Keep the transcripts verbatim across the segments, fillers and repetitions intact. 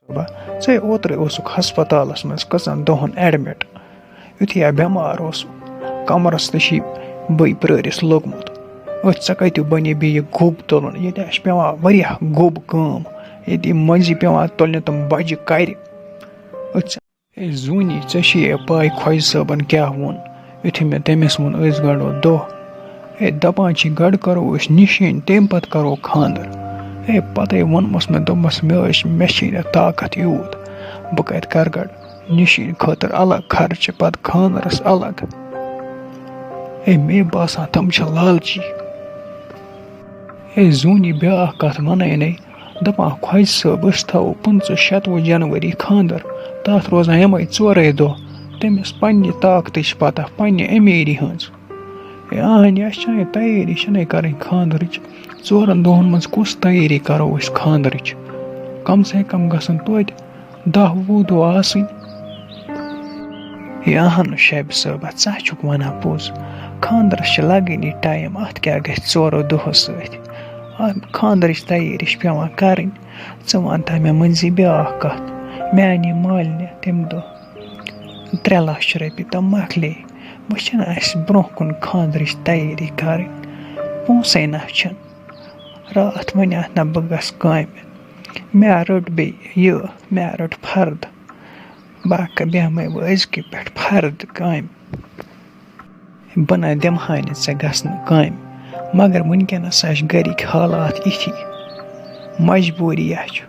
بابا، ژے اوترَے اوسُکھ ہسپتالَس منٛز کٔژَن دۄہَن admit۔ یُتھُے ہا بٮ۪مار اوس، کمرَس نِشی بٕے پرٛٲرِس لوٚگمُت۔ أتھۍ ژےٚ کَتہِ بَنے بیٚیہِ گوٚب تُلُن؟ ییٚتہِ ہا چھِ پٮ۪وان واریاہ گوٚب کٲم۔ ییٚتہِ یِم مٔنٛزی پٮ۪وان تُلنہِ تِم بَجہِ کَرِ۔ أتھۍ ژےٚ، اے زوٗنی، ژےٚ چھے یہِ پَے خۄجہِ صٲبَن کیٛاہ ووٚن؟ یُتھُے مےٚ تٔمِس ووٚن، أسۍ گنٛڈو دۄہ۔ اے، دَپان چھِ، گۄڈٕ کَرو أسۍ نِشٲنۍ، تَمہِ پَتہٕ کَرو خانٛدر۔ اے، پَتَے ووٚنمَس مےٚ، دوٚپمَس، مےٚ ٲسۍ، مےٚ چھِی نہٕ طاقت یوٗت، بہٕ کَتہِ کَرٕ گۄڈٕ نِشٲنۍ خٲطرٕ الگ خرچہٕ، پَتہٕ خانٛدرَس الگ۔ اے، مےٚ باسان، تِم چھِ لالچی۔ اے، زوٗنی، بیٛاکھ کَتھ وَنَے نے، دَپان، خۄجہِ صٲب، أسۍ تھاوو پٕنٛژٕہ شَتوُہ جنؤری خانٛدر، تَتھ روزان یِمَے ژورَے دۄہ، تٔمِس پنٛنہِ طاقتٕچ پَتہ، پنٛنہِ أمیٖری ہٕنٛز۔ ہے اہنہِ، اَسہِ چھَنہٕ تیٲری چھَنہٕ کَرٕنۍ خانٛدرٕچ۔ ژورَن دۄہَن منٛز کُس تیٲری کَرو أسۍ خانٛدرٕچ؟ کم سے کم گژھن توتہِ دَہ وُہ دۄہ آسٕنۍ۔ ہے اہن شیبہِ صٲبہ، ژٕ ہا چھُکھ وَنان پوٚز۔ خانٛدرَس چھِ لَگٲنی ٹایم، اَتھ کیٛاہ گژھِ ژورو دۄہو سۭتۍ؟ اَتھ خانٛدرٕچ تیٲری چھِ پٮ۪وان کَرٕنۍ۔ ژٕ وَن تہٕ مےٚ مٔنٛزی بیٛاکھ کَتھ۔ میٛانہِ مالنہِ تَمہِ دۄہ ترٛےٚ لَچھ رۄپیہِ تہٕ مۄکلے۔ وۄنۍ چھِنہٕ اَسہِ برٛونٛہہ کُن خانٛدرٕچ تیٲری کَرٕنۍ۔ پونٛسَے نہ چھِنہٕ۔ راتھ وَنیٛاتھ نہ بہٕ گژھٕ کامہِ۔ مےٚ رٔٹ بیٚیہِ یہِ، مےٚ رٔٹ فَرد۔ بہٕ ہا بیٚہمَے وۄنۍ أزکہِ پٮ۪ٹھ فَرد کامہِ۔ بہٕ نہ دِمہٕ ہا نہٕ ژےٚ گژھنہٕ کامہِ۔ مگر وٕنکٮ۪نَس ہا چھِ گَرِکۍ حالات یِتھی۔ مجبوٗری ہا چھُ۔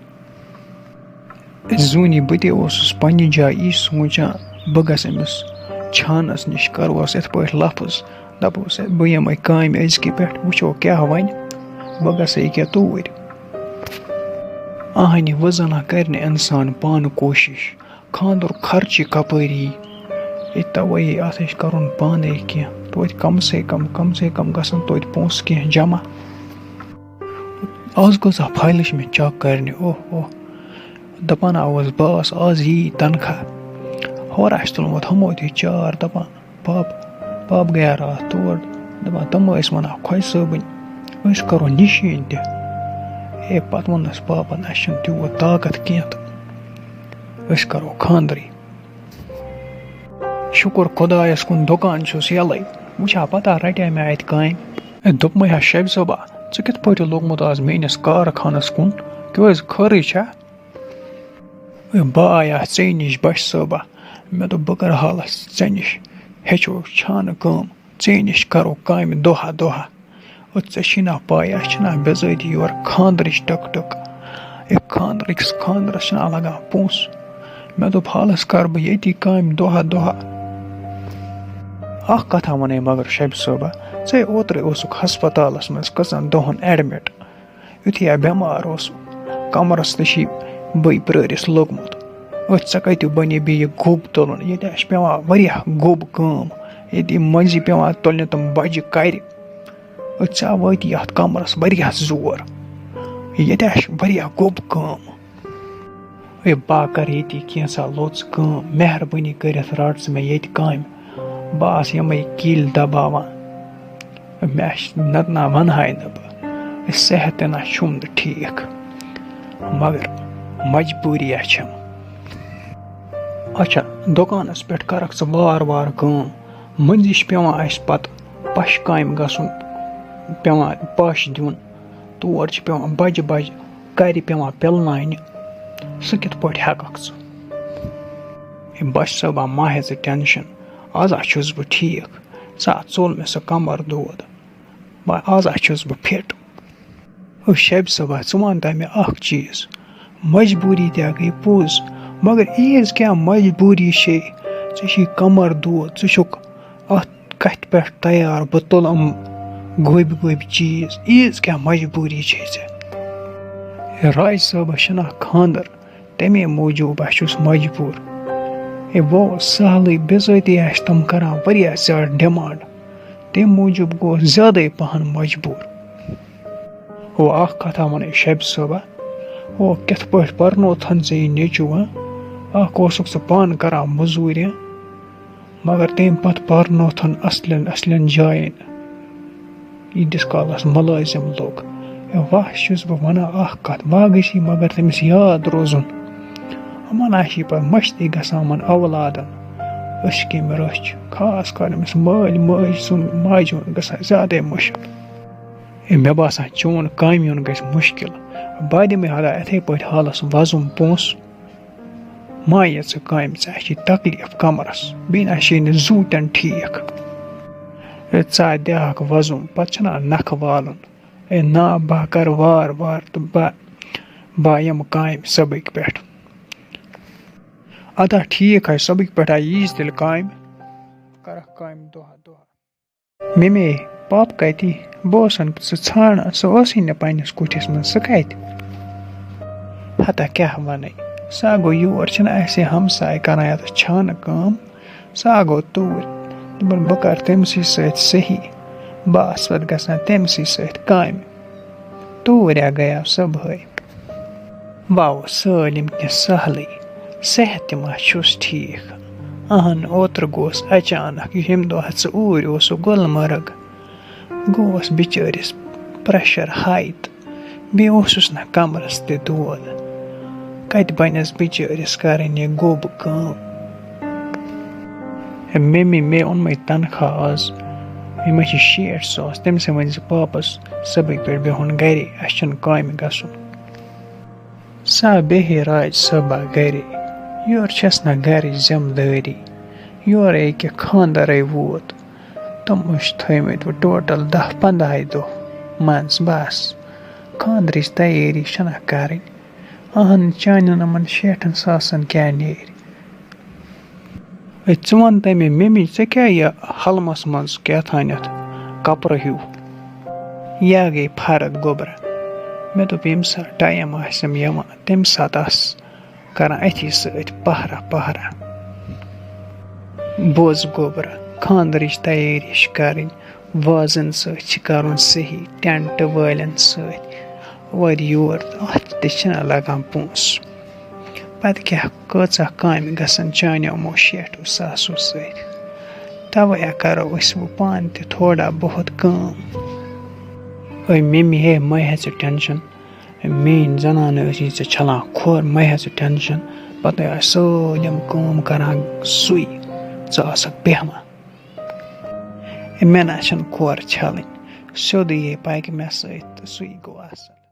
زوٗنی، بہٕ تہِ اوسُس پنٛنہِ جایہِ یی سونٛچان، بہٕ گژھٕ أمِس چھانَس نِش، کَرُوس یِتھ پٲٹھۍ لفظ، دَپُس، ہے، بہٕ یِمَے کامہِ أزکہِ پٮ۪ٹھ، وٕچھو کیٛاہ وَنہِ، بہٕ گژھٕ ییٚکیٛاہ توٗرۍ۔ اہنہِ، وۄنۍ زَنہٕ کَرِ نہٕ اِنسان پانہٕ کوٗشِش، خانٛدرُک خرچہِ کَپٲرۍ یی؟ ہے، تَوَے اَتھ چھِ کَرُن پانَے کینٛہہ، توتہِ کم سے کم، کم سے کم گژھن توتہِ پونٛسہٕ کینٛہہ جمع۔ آز کۭژاہ فایلہٕ چھِ مےٚ چیک کَرنہِ، اوہ اوہ۔ دَپان ہا اوس باس، آز یی تنخواہ۔ ہورٕ آسہِ تُلمُت ہُمو تہِ چار، دَپان، پاپہٕ، پاپہٕ گٔیا راتھ تور۔ دَپان، تِم ٲسۍ وَنان خۄجہِ صٲبٕنۍ، أسۍ کَرو نِشٲنۍ تہِ۔ ہے، پَتہٕ ووٚننَس پاپَن، اَسہِ چھُنہٕ تیوٗت طاقت کینٛہہ تہٕ أسۍ کَرو خانٛدرٕے۔ شُکُر خۄدایَس کُن، دُکان چھُس یَلَے۔ وٕچھا، پَتہ رَٹیا مےٚ اَتہِ کامہِ۔ ہے، دوٚپمَے ہا شیبہِ صٲبا، ژٕ کِتھ پٲٹھۍ لوٚگمُت آز میٛٲنِس کارخانَس کُن؟ کیٛازِ، خٲرٕے چھا؟ ہے، بہٕ آیاس ژے نِش بَچہٕ صٲبا، مےٚ دوٚپ، بہٕ کَرٕ حالَس ژےٚ نِش، ہیٚچھو چھانہٕ کٲم، ژے نِش کَرو کامہِ دۄہا دۄہا۔ او، ژےٚ چھی نا پَے، اَسہِ چھِنہ بِذٲتی یورٕ خانٛدرٕچ ٹٕک ٹٕک۔ ہے، خانٛدرٕکِس خانٛدرَس چھِنہ لَگان پونٛسہٕ۔ مےٚ دوٚپ، حالَس کَرٕ بہٕ ییٚتی کامہِ دۄہا دۄہا۔ اَکھ کَتھا وَنے مگر شیبہِ صٲبہ، ژے اوترَے اوسُکھ ہسپتالَس منٛز کٔژَن دۄہَن admit۔ یُتھُے ہا بٮ۪مار اوس، کَمرَس نِشی بٕے پرٛٲرِس لوٚگمُت۔ أتھۍ ژےٚ کَتہِ بَنے بیٚیہِ گوٚب تُلُن؟ ییٚتہِ ہا چھِ پٮ۪وان واریاہ گوٚب کٲم۔ ییٚتہِ یِم مٔنٛزی پٮ۪وان تُلنہِ تِم بَجہِ کَرِ۔ أتھۍ ژےٚ وٲتی یَتھ کَمرَس واریاہ زور۔ ییٚتہِ ہا چھِ واریاہ گوٚب کٲم۔ ہے، بہٕ ہا کَرٕ ییٚتی کینٛژھا لوٚژ کٲم۔ مہربٲنی کٔرِتھ رَٹ ژٕ مےٚ ییٚتہِ کامہِ۔ بہٕ آسہٕ یِمَے کِلۍ دَباوان۔ مےٚ چھِ نَتہٕ نا وَنہٕ ہاے نہٕ بہٕ۔ صحت تہِ نہ چھُم نہٕ ٹھیٖک۔ مگر مجبوٗری ہا چھَم۔ اچھا، دُکانَس پٮ۪ٹھ کَرَکھ ژٕ وارٕ وارٕ کٲم۔ مٔنٛزی چھِ پٮ۪وان اَسہِ پَتہٕ پَشہٕ کامہِ گژھُن، پٮ۪وان پَش دیُن۔ تور چھِ پٮ۪وان بَجہِ بَجہِ کَرِ پٮ۪وان پِلناونہِ۔ سُہ کِتھ پٲٹھۍ ہٮ۪کَکھ ژٕ؟ ہے بَچہٕ صٲبا، مہ ہےٚ ژٕ tension۔ آز ہا چھُس بہٕ ٹھیٖک۔ ژٕ ہا ژوٚل مےٚ سُہ کَمَر دود۔ وۄنۍ آز ہا چھُس بہٕ fit۔ او شیبہِ صٲبا، ژٕ وَن تہ مےٚ اَکھ چیٖز۔ مجبوٗری تہِ ہا گٔے پوٚز، مگر عیٖز کیٛاہ مجبوٗری چھے؟ ژےٚ چھے کَمَر دود، ژٕ چھُکھ اَتھ کَتھِ پٮ۪ٹھ تیار، بہٕ تُلہٕ یِم گوٚبۍ گوٚبۍ چیٖز۔ عیٖز کیٛاہ مجبوٗری چھے ژےٚ؟ ہے راج صٲبَس چھُنہ خانٛدر، تَمے موٗجوٗب ہا چھُس مجبوٗر۔ ہے، بہٕ اوس سہلٕے، بِذٲتی آسہِ تِم کَران واریاہ زیادٕ demand، تَمہِ موٗجوٗب گوس زیادَے پَہَن مجبوٗر۔ ہو، اَکھ کَتھا وَنے شیبہِ صٲبہ، ہو، کِتھ پٲٹھۍ پَرنوتھَن ژےٚ یہِ نیٚچوٗ، ہا؟ اَکھ اوسُکھ ژٕ پانہٕ کَران مٔزوٗرِ، مگر تَمہِ پَتہٕ پَرنوتھَن اَصلٮ۪ن اَصلٮ۪ن جایَن۔ ییٖتِس کالَس مُلٲزِم لوٚگ۔ ہے، وَس چھُس بہٕ وَنان اَکھ کَتھ، وَ گٔژھی مگر تٔمِس یاد روزُن۔ یِمَن آسہِ پَتہٕ مٔشتٕے گژھان یِمَن اولادَن۔ أسۍ کَمہِ رٔچھۍ؟ خاص کر أمِس مٲلۍ مٲج سُنٛد ماجہِ ہُنٛد گژھان زیادَے مُشکِل۔ ہے، مےٚ باسان، چون کامہِ یُن گژھِ مُشکِل۔ بہٕ دِمَے حالا یِتھَے پٲٹھۍ حالَس وۄزُم پونٛسہٕ۔ ما یہِ ژٕ کامہِ، ژےٚ چھِ تکلیٖف کمرس، بیٚیہِ نہ چھے نہٕ زوٗ تہِ نہٕ ٹھیٖک۔ ہے، ژٕ دِ ہاکھ وۄزُم، پتہٕ چھُنہ نکھٕ والُن۔ ہے نا، بہٕ کرٕ وار وار تہٕ بہٕ، بہٕ یِمہٕ کامہِ صبحٕکۍ پٮ۪ٹھ۔ ادا ٹھیٖک حظ، صبحٕکۍ پٮ۪ٹھ آیہِ ییٖز تیٚلہِ کامہِ، کرکھ کامہِ دۄہ دۄہ۔ مےٚ مے، پاپہٕ کَتی؟ بہٕ اوسُن سُہ ژھانٛڈان، سُہ اوسُے نہٕ پنٛنِس کُٹھِس منٛز، سُہ کَتہِ؟ ہتا کیٛاہ وَنَے، سُہ ہا گوٚو یور، چھِنہٕ اَسہِ ہمساے کَران یَتَس چھانہٕ کٲم، سُہ ہا گوٚو توٗرۍ۔ دوٚپُن، بہٕ کَرٕ تٔمسٕے سۭتۍ صحیح، بہٕ آسہٕ پَتہٕ گژھان تٔمسٕے سۭتۍ کامہِ۔ توٗرۍ ہا گٔیاو صُبحٲے۔ وَ اوس سٲلِم کینٛہہ سہلٕے۔ صحت تہِ ما چھُس ٹھیٖک؟ اہن، اوترٕ گوس اچانک، ییٚمہِ دۄہ ژٕ اوٗرۍ اوسُکھ گُلمرگ۔ گوس بِچٲرِس pressure high تہٕ بیٚیہِ اوسُس نہ کمرس تہِ دود۔ کتہِ بنٮ۪س بِچٲرِس کرٕنۍ یہِ گوٚب کٲم؟ ہے ممی، مےٚ اوٚنمَے تنخواہ آز۔ یہِ ما چھِ شیٹھ ساس؟ تٔمۍ سٕے ؤنۍ زِ پاپس صبحٕکۍ پٮ۪ٹھ بِہُن گرے، اَسہِ چھُنہٕ کامہِ گژھُن۔ سا بیٚہے راج صٲبا گرے، یورٕ چھَس نہ گرٕچ ذمہٕ دٲری۔ یورٕ ییٚکیٛاہ خانٛدرے ووت، تِم چھِ تھٲومٕتۍ وۄنۍ total دَہ پنٛداہے دۄہ منٛز بس۔ خانٛدرٕچ تیٲری چھَنہ کَرٕنۍ۔ اہن، چانٮ۪ن یِمَن شیٹھَن ساسَن کیٛاہ نیرِ؟ ہے، ژٕ وَن تہٕ مےٚ، ممی، ژےٚ کیٛاہ یہِ حلمَس منٛز کیٛاہ تھانٮ۪تھ کَپرٕ ہیوٗ؟ یہِ ہا گٔے فرق گوٚبرا۔ مےٚ دوٚپ، ییٚمہِ ساتہٕ time آسٮ۪م یِوان، تَمہِ ساتہٕ آس کران أتھی سۭتۍ پہرا پہرا۔ بوز گوٚبرا، خانٛدرٕچ تیٲری چھِ کَرٕنۍ، وازَن سۭتۍ چھِ کَرُن صحیح، tent وٲلٮ۪ن سۭتۍ اورٕ یور، اَتھ تہِ چھِنہ لَگان پونٛسہٕ۔ پتہٕ کیٛاہ، کۭژاہ کامہِ گژھن چانیو یِمو شیٹھو ساسو سۭتۍ؟ توے ہا کرو أسۍ وۄنۍ پانہٕ تہِ تھوڑا بہت کٲم۔ اے ممی ہے، مہ ہےٚ ژٕ tension۔ میٲنۍ زنانہٕ ٲسی ژےٚ چھلان کھۄر، مہ ہےٚ ژٕ tension۔ پتہٕ آسہِ سٲلِم کٲم کران سُے، ژٕ آسکھ بیہوان۔ اے مےٚ نہ چھنہٕ کھۄر چھلٕنۍ، سیوٚدُے یے پکہِ مےٚ سۭتۍ تہٕ سُے گوٚو اصل۔